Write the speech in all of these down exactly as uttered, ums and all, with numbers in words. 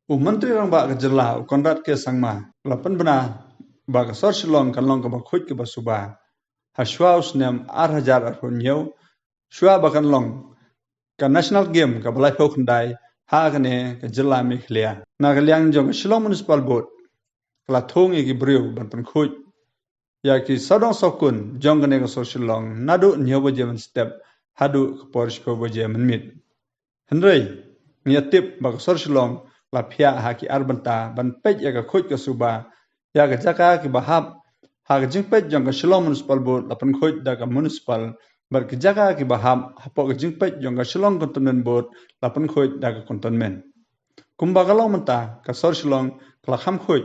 U Myntri Rangbah ka jylla, u Conrad K Sangma, u la pynbna ba ka sor Shillong kan long kaba khuid kaba suba ha shwa u snem ar hajar arphew hynñiew, shwa ba kan long ka National Game kaba laiphew khyndai ha kane ka jylla Meghalaya. Na ka liang jong ka Shillong Municipal Board, ka la thung ïa ki briew ban pynkhuid ïa ki sawdong sawkun jong kane ka sor Shillong naduh hynñiew baje mynstep haduh ka por shiphew baje mynmiet. Hynrei ngi ïa tip ba ka sor Shillong la phiah ha ki ar bynta ban peit ïa ka khuid ka suba, ïa ka jaka kiba hap ha ka jingpeit jong ka Shillong Municipal Board la pynkhuid da ka municipal, bad ki jaka kiba hap hapoh ka jingpeit jong ka Shillong Cantonment Board la pynkhuid da ka cantonment. Kumba ka long mynta, ka sor Shillong ka la kham khuid,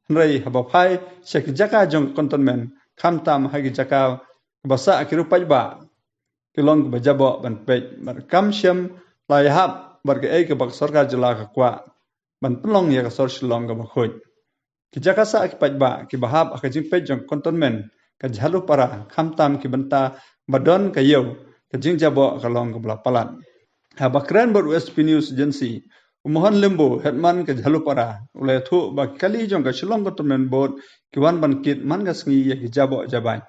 hynrei haba phai sha ki jaka jong ka cantonment, khamtam ha ki jaka kaba sah ki riew paidbah, ki long kiba jaboh ban peit, bad kam shym la ïahap bad kaei kaba ka sorkar jylla ka kwah ban pynlong ïa ka sor Shillong kaba khuid. Ki jaka sah ki paidbah kiba hap ha ka jingpeit jong ka cantonment, ka Jhalupara, khamtam ki bynta ba don ka ïew, ka jingjaboh ka long kaba la palat. Haba kren bad u S P News Agency, u Mohan Limbu, headman ka Jhalupara, u la ïathuh ba ki kali jong ka Shillong Cantonment Board ki wan ban kit man ka sngi ïa ki jaboh jabaid.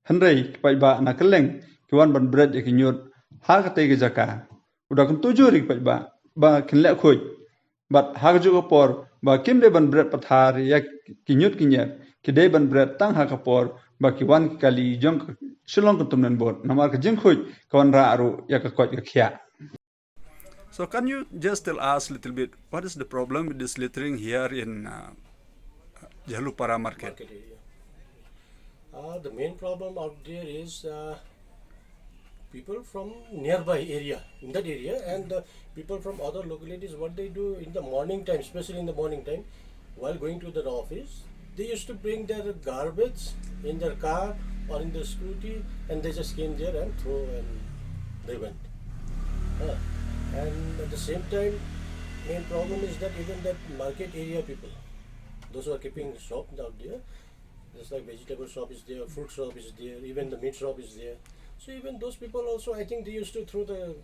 Hynrei ki paidbah na kylleng ki wan ban bret ïa ki ñiut ha katei ka jaka. U da kyntu jur ïa ki paidbah ba kin leh khuid, bad ha kajuh ka por ba kim dei ban bret pathar ïa ki ñiut ki ñier, ki dei ban bret tang ha ka por ba ki wan ki kali jong ka Shillong Cantonment Board, namar ka jingkhuid ka wanrah ruh ïa ka koit ka khiah. So can you just tell us a little bit what is the problem with this littering here in uh, Jhalupara market? Market area. Uh, the main problem out there is uh, people from nearby area, in that area, and uh, people from other localities, what they do in the morning time, especially in the morning time, while going to their office, they used to bring their garbage in their car or in their scooty, and they just came there and throw and they went. Uh, and at the same time, main problem is that even that market area people, those who are keeping shop out there, just like vegetable shop is there, fruit shop is there, even the meat shop is there. So even those people also, I think they used to throw the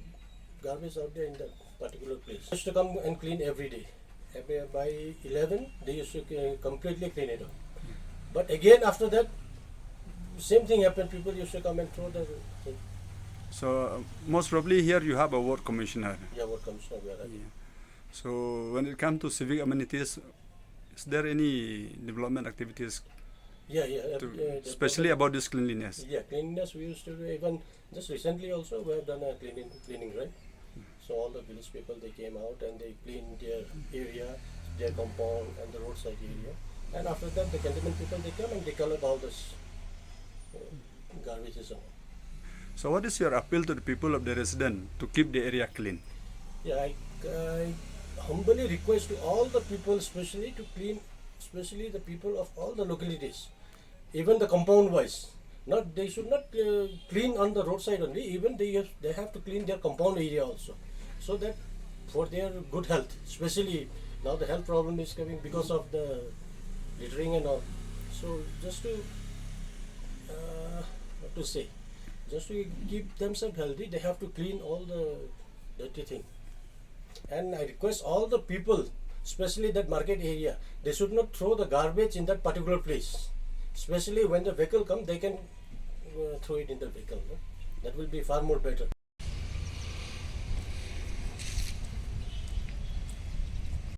garbage out there in that particular place. Used to come and clean every day. Every, by eleven, they used to uh, completely clean it up. But again, after that, same thing happened. People used to come and throw the thing. So uh, most probably here you have a ward commissioner. Yeah, ward commissioner, we are having. Yeah. So when it comes to civic amenities, is there any development activities? Yeah, yeah, uh, to, uh, especially about this cleanliness? Yeah, cleanliness we used to do even just recently also we have done a cleaning cleaning drive. So all the village people, they came out and they cleaned their area, their compound and the roadside area. And after that, the cantonment people, they come and they collect all this uh, garbages and all. So what is your appeal to the people of the resident to keep the area clean? Yeah, I, I humbly request to all the people, especially to clean, especially the people of all the localities, even the compound wise. Not, they should not uh, clean on the roadside only. Even they have, they have to clean their compound area also, so that for their good health, especially now the health problem is coming because of the littering and all. So just to uh, what to say, just to keep themselves healthy, they have to clean all the dirty thing. And I request all the people, especially that market area, they should not throw the garbage in that particular place. Especially when the vehicle come, they can uh, throw it in the vehicle. No? That will be far more better.